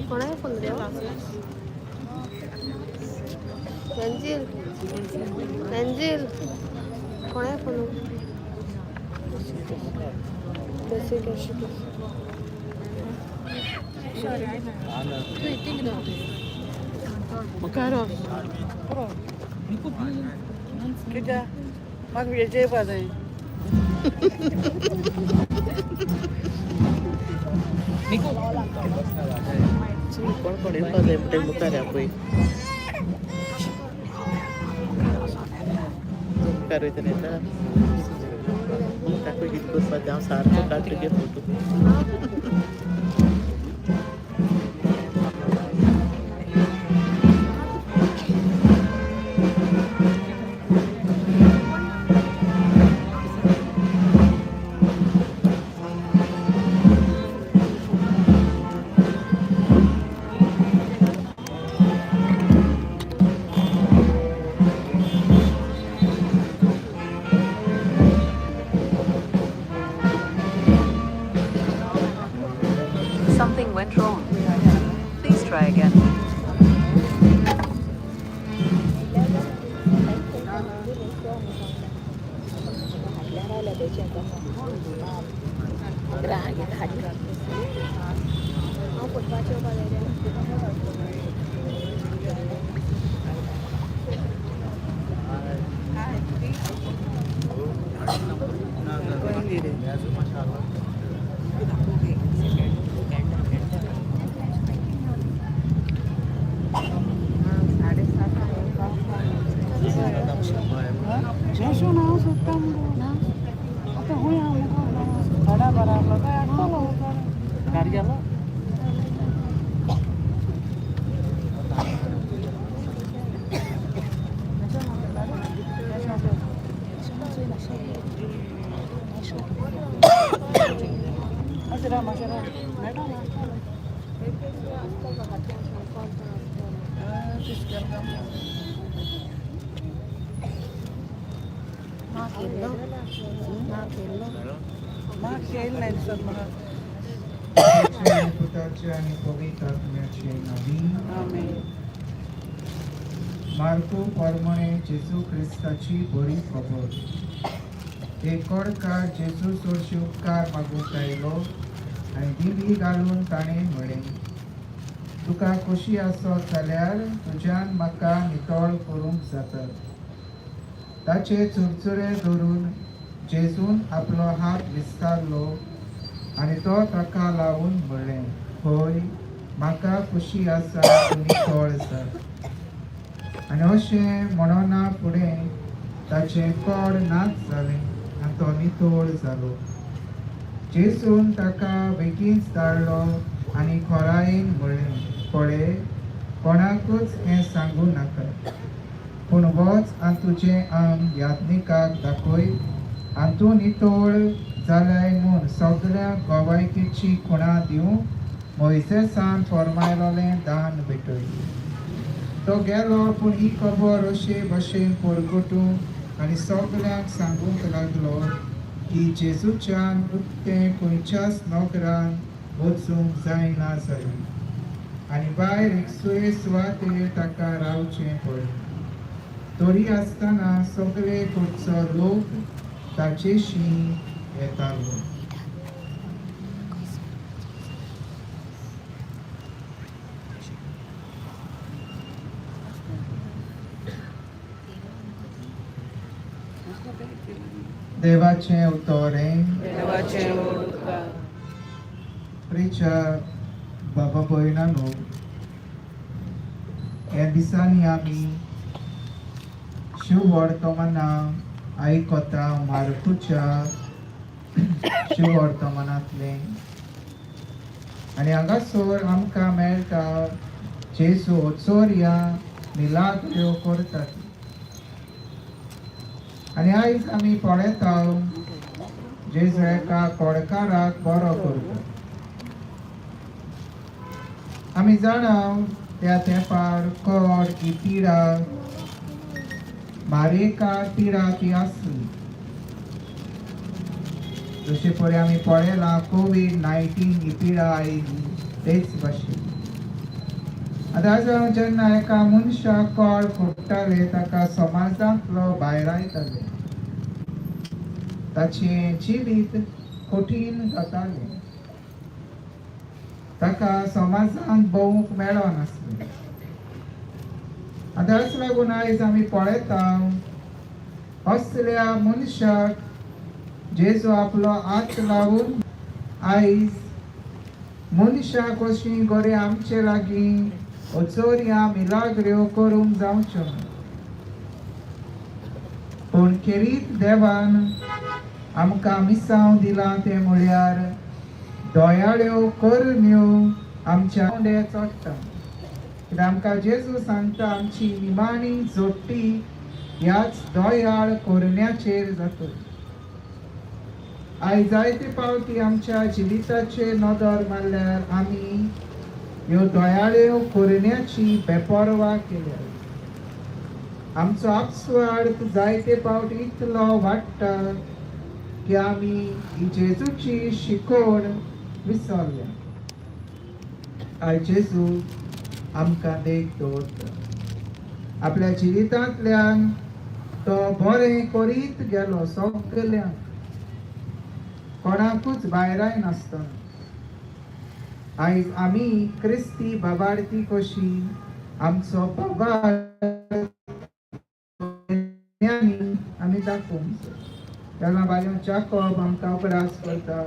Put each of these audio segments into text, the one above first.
कोणाय फोन रे? रंजील, रंजील, कोणाय फोन? कैसे कैसे कैसे? मुखार कित्याक म्हाका वेळ जेवपा जाय. कोण कोण येवपा जाय म्हणटा मुखार या पळय, मुखार वयतना येता. ताका कितें करपा जाय? हांव सारको काडटा तुगे photo. Something went wrong. Please try again. हांव फोटवाचे येवपा जाय रे. जेसून हांव सोदता मुगो. आतां खूंय आहा मुगो? थोड्या बरो आहलो काय आसतलो गाडी गेलो. मातशें राव, मातशें राव, मेळटा ना? म्हाका येयलें ना दिसत म्हाका. पित्याचे, पुताचे आनी पवित्र आत्म्याचे नांवी. आमेन. मार्कू परमणे जेजू क्रिस्ताची बरी खबर. एक कोडकार जेजू सोडशी उपकार मागूंक आयलो आनी दिमी घालून ताणें म्हळें, तुका खोशी आसत जाल्यार तुज्यान म्हाका नितळ करूंक जाता. ताचे चुरचुरे धरून जेजून आपलो हात विस्तारलो आनी तो ताका लावन म्हळें, हय, म्हाका खोशी आसा, तूं नितळ जा. आनी अशें म्हणना फुडें ताचें कोड नाच जालें आनी तो नितळ जालो. जेजून ताका बेगीनच धाडलो आनी खोरायेन म्हळें, पळय, कोणाकूच हें सांगूं नाका, पूण वच आनी तुजें आंग याज्ञिकाक दाखय आनी तूं नितळ जालाय म्हूण सगळ्या गवायकेची खुणा दिवंक मोयसेसान फर्मायलोलें दान भेटय. तो गेलो, पूण ही खबर अशे भशेन परगटूंक आनी सगल्यांक सांगूंक लागलो की जेजूच्यान उक्तें खंयच्याच नगरान वचूंक जायना जालें आनी भायर एकसुरे सुवातेर ताका रावचें पडलें. तरी आसतना सगळे कडचो लोक ताचेशी येतालो. देवाचें उतर हें. देवाचें उपकार. प्रिच्या बाबा भयणानो, ह्या दिसांनी आमी शिववर्तमाना आयकता, मार्कूच्या शिववर्तमानांतलें. आनी हांगासर आमकां मेळटा जेजू चोरया मिलाग्रो करतात. आनी आयज आमी पळयता, जेजू एका कोडकाराक बरो करता. आमी जाणा, त्या तेंपार कोड ही पिडा, मारेकार पिडा ती आसली. जशें पळय आमी पळयलां, कोवीड-19 ही पिडा आयली तेच भाशेन. आतां आतां जेन्ना एका मनशाक कोड फोडटाले, ताका समाजांतलो भायरायताले, ताचें जिवीत कठीण जातालें, ताका समाजांत भोंवूंक मेळनासलें. आतां हाच लागून आयज आमी पळयता, असल्या मनशाक जेजू आपलो हात लावन. आयज मनशां कशीं गोरे आमचे लागीं ओचोरयां मिलाग्र्यो करूंक जावच्यो ना, पूण खेरीत देवान आमकां मिसांव दिलां तें म्हळ्यार दयाळ्यो करण्यो. आमच्या फुडें चडटा, कित्याक आमकां जेजू सांगता, आमची निमाणी जोडटी ह्याच दयाळ करण्याचेर जातली. आयज जायते पावटी आमच्या जिविताचेर नदर मारल्यार आमी ह्यो दयाळ्यो करण्याची बेपर्वा केल्या. आमचो आपस्वार्थ जायते पावटी इतलो वाडटा की आमी ही जेजूची शिकवण विसरल्या. आयज जेजू आमकां देख दवरता. आपल्या जिवितांतल्यान तो बरें करीत गेलो सगल्यांक, कोणाकूच भायराय नासतना. आयज आमी क्रिस्ती बाबार्थी कशी आमचो बाबार्थ आमी दाखोवंक जाय. तेन्ना बायो जाकोब आमकां उगडास करता,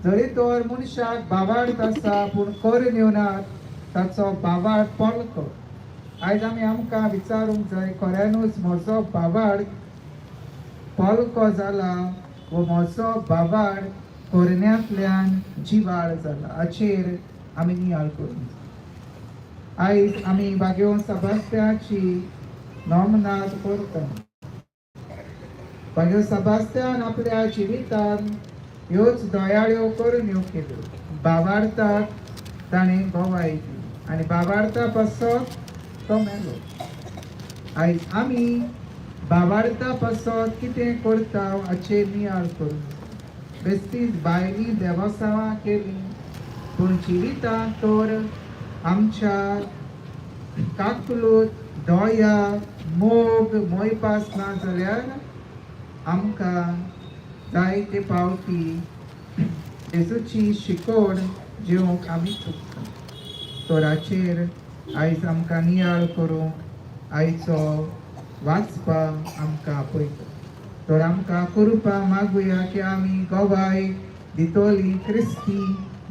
जरी तर मनशाक बाबार्थ आसा पूण करण्यो नात, ताचो बाबार्थ पोलको. आयज आमी आमकां विचारूंक जाय, खऱ्यानूच म्हजो बाबार्थ पोलको जाला वो म्हजो बाबार्थ करण्यांतल्यान जिवाळ जाला, हाचेर आमी नियाळ करूंक जाय. आयज आमी बागेवन सबास्त्याची नोमनाद करता. बागेव सबास्त्यान आपल्या जिवितान ह्योच दयाळ्यो करण्यो केल्यो. बाबार्थाक ताणें गवाय दिली आनी बाबार्था पासत तो मेलो. आयज आमी बाबार्था पासत कितें करता, हाचेर नियाळ करूंक. बेस्तीच भायलीं देवसावां केली, पूण जिवितांत तर आमच्या काकलूत, दया, मोग, मोयपास ना जाल्यार आमकां जायते पावटी जेजूची शिकवण जेवंक आमी चुकता. तर हाचेर आयज आमकां नियाळ करूंक आयचो वाचपा आमकां आपयता. तर आमकां कृपा मागुया की आमी गवाय दितोली क्रिस्ती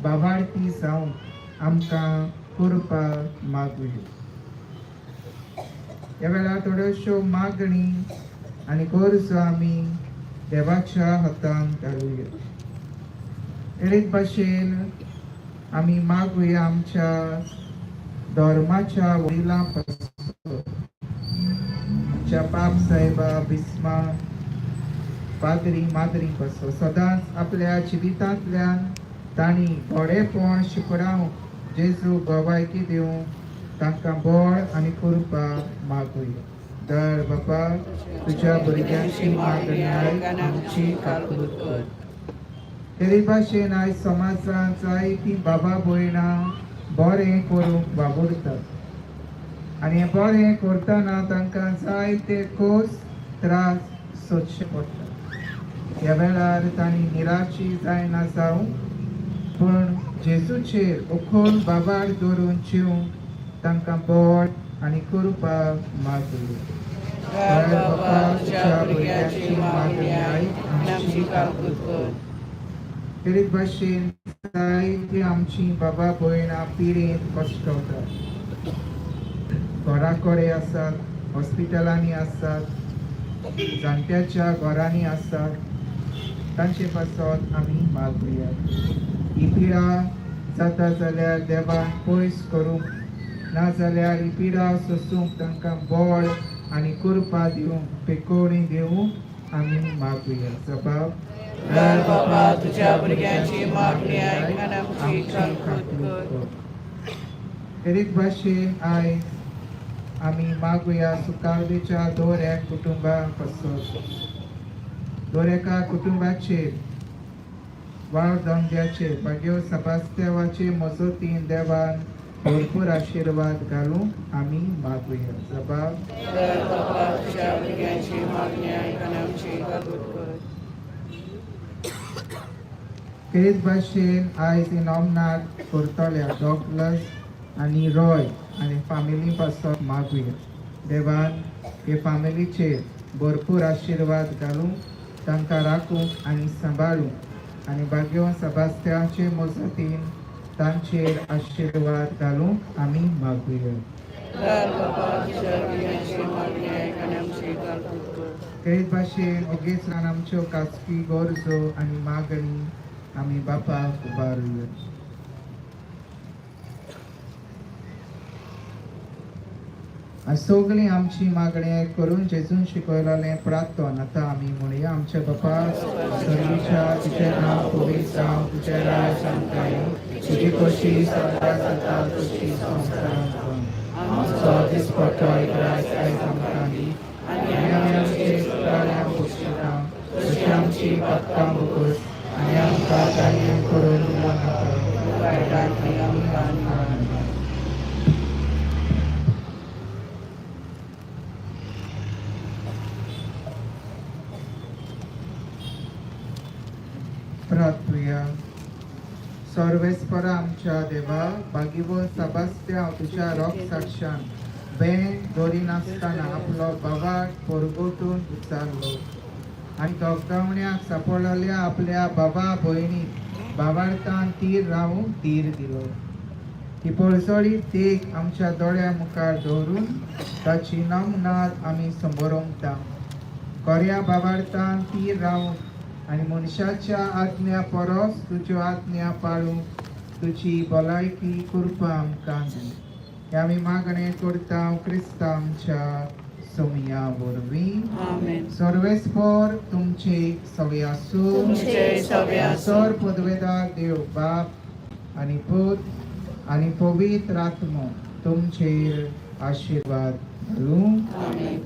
बाबार्थी जावंक आमकां कृपा मागुया. ह्या वेळार थोड्योश्यो मागणी आनी गरजो आमी देवाच्या हातान घालुया. हेच भाशेन आमी मागुया आमच्या धर्माच्या वडिलां पासून, आमच्या पाप साहेबा, बिस्मा, पाद्री, माद्री पासून. सदांच आपल्या जिवितांतल्यान तांणी गोडेपण शिकडावंक जेजू गवायकी दिवंक तांकां बळ आनी कृपा मागुया. दर बापा, तुझ्या भुरग्यांची मागणी आयक, आमची काकूत कर. तेरे भाशेन आयज समाजांत जायतीं बाबा भयणां बरें करूंक वावुरतात आनी हें बरें करतना तांकां जायते खोस त्रास सोंसचे पडटा. ह्या वेळार तांणी निराशी जायना जावं, पूण जेजूचेर उखोल बाबार दवरून जिवंक तांकां बळ आनी कृपा मागुया. दयाळ बापा, तुझ्या भुरग्यांची मागणी आयक, आमची काकूत कर. तेच भाशेन जायतीं आमची बाबा भयणां पिडेन कश्टवतात, घरा कडेन आसात, हॉस्पिटलांनी आसात, जाणट्याच्या घरांनी आसात, तांचे पासत आमी मागुया. ही पिडा जाता जाल्यार देवान पयस करूंक, नाजाल्यार ही पिडा सोसूंक तांकां बळ आनी कृपा दिवंक, पेकोवणी दिवंक. आमी मागुया. सबाब दयाळ बापा, तुझ्या भुरग्यांची मागणी आयक आनी आमची काकूत कर. एरीक भाशेन आयज आमी मागुया सुकार्दीच्या दर एक कुटुंबा पासत, दर एका कुटुंबाचेर, वावर धंद्याचेर बागेव सबास्त्यावाचे मजतीन देवान भरपूर आशिर्वाद घालूंक आमी मागुया. सबाब दयाळ बापा, तुझ्या भुरग्यांची मागणी आयक आनी आमची काकूत कर. तेच भाशेन आयज इनामनाथ करतल्या डॉगलस आनी रॉय आनी फामिली पासत मागुया. देवान हे फामिलीचेर भरपूर आशिर्वाद घालूंक, तांकां राखूंक आनी सांबाळूंक आनी भाग्यवंत सबास्त्याचे मजतीन तांचेर आशिर्वाद घालूंक आमी मागुया. दयाळ बापा, तुझ्या भुरग्यांची मागणी आयक आनी आमची काकूत कर. तेच भाशेन ओगीच आमच्यो खाजगी गरजो आनी मागणी आमी बापाक उबारुया. आनी सगळीं आमची मागणी करून जेजून शिकयलेलें प्रार्थन आतां आमी म्हणया. आमच्या बापा सर्वीच्या, तुजें नांव पवित्र जावं, तुजें राज आमकां येवं, तुजी खोशी स्वर्गात जाता तशी संवसारांत जावं. आमचो दिसपट्टो ग्रास आयज आमकां दी आनी आमी आमचे उपकारां पोशिता तशी आमची पातकां भोगोस आनी आमकां कार्य करून नाका वायटांतली आमकां निवार. प्रार्थुया. सर्वेस्परा आमच्या देवा, बागीवर सबास्त्या तुझ्या रोग साक्षान बें दवरिनासतना आपलो बाबाक परगटून उचारलो आनी दोगदावण्याक सापडलेल्या आपल्या बाबा भयणी बाबार्थान तीर रावूंक धीर दिलो. ही पळसळी देख आमच्या दोळ्या मुखार दवरून ताची नमनाद आमी समोरंता. कोऱ्या बाबार्थान तीर रावूंक आनी मनशाच्या आज्ञा परस तुज्यो आज्ञा पाळूंक तुजी भलायकी कृपा आमकां दी. हें आमी मागणें करता क्रिस्तांव आमच्या सोमया वरवीं. आमेन. सर्वेस्पर तुमचे सवे आसूं. तुमचे सवे आसूं. सर पदवेदार देव बाप आनी पूत आनी पवित्र आत्मो तुमचेर आशिर्वाद घालूं. आमेन.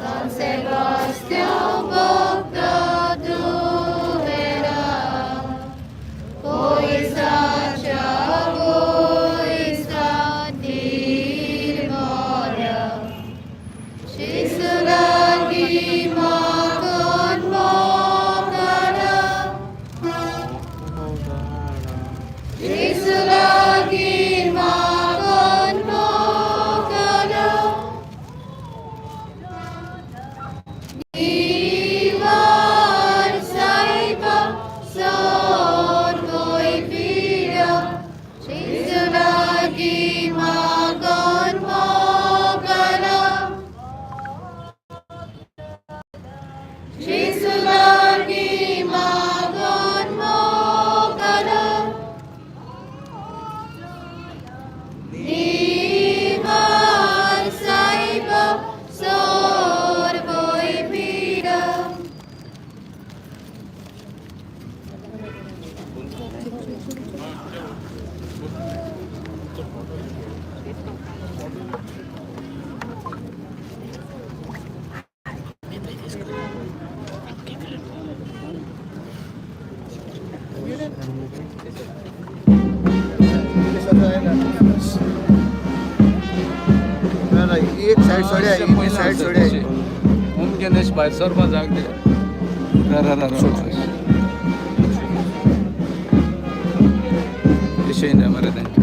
San Sebastián bogda duhera, Poisacha poisa nirmara, Shisuragi magon mokara, Shisuragi magon mokara, Divan Saiba Sor Koi Pira Shisuragi Magon Mogara Shisuragi Magon Mogara Divan Saiba Sor Koi Pira. एक साइड सोड्या, एक साइड सोड्या. ओम गणेश भायर सरपा जाग दे. अशें मरे तेंचें.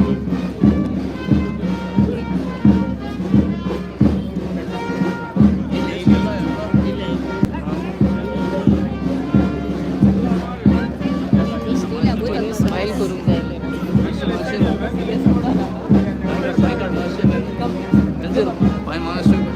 Smile करूंक जाय. पांय मातशें.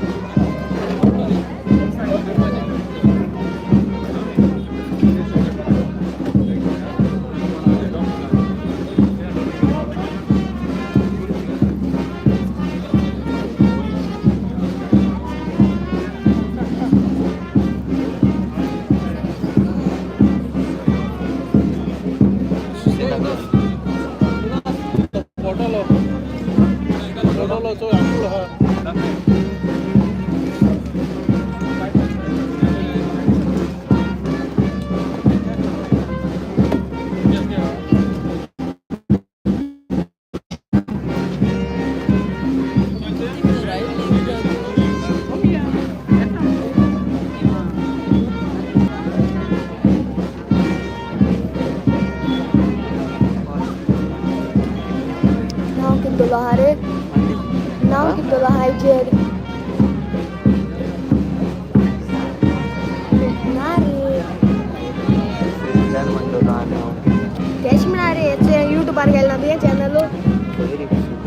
नांव कितलो आहा रे? नांव कितलो आहा हेजेर? ना रे. म्हणटलो आनी हांव. तेश म्हणा रे, हेचे युट्यूबार गेले ना तुगे चॅनल.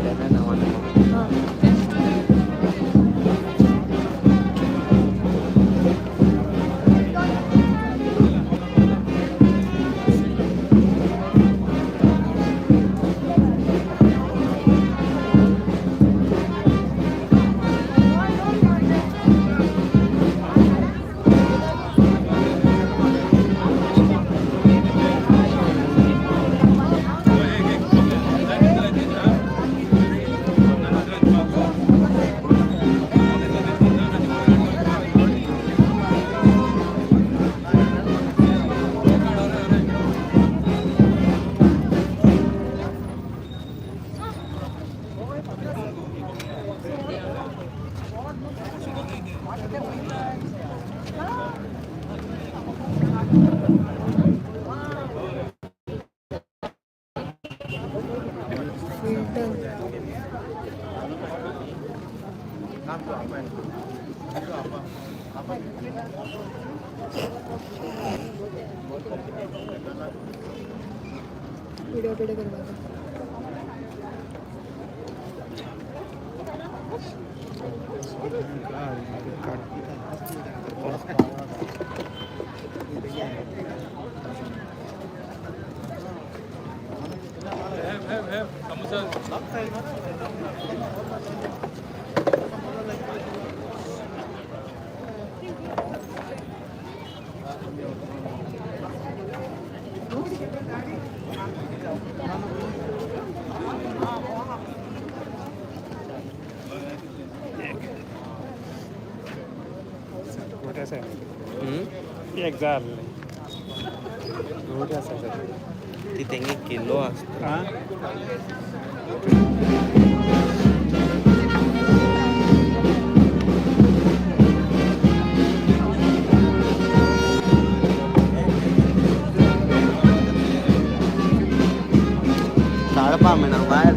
पयर नांवान. हां. फिल्टर. व्हिडिओ बिडिओ करपाचो. एक जाय आसलें, आसा. ती तेंगे किल्लो आसता. आं. काडपा मेळना भायर.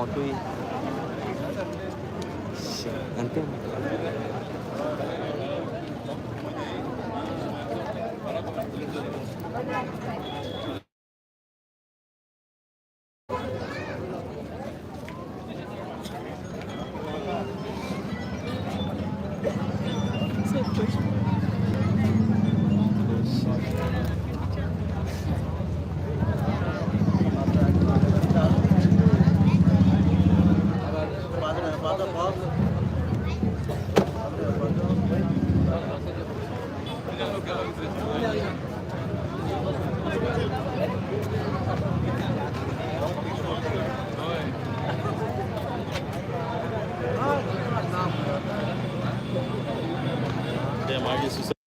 बापूय. आनी तें ते मागीर सुसेग.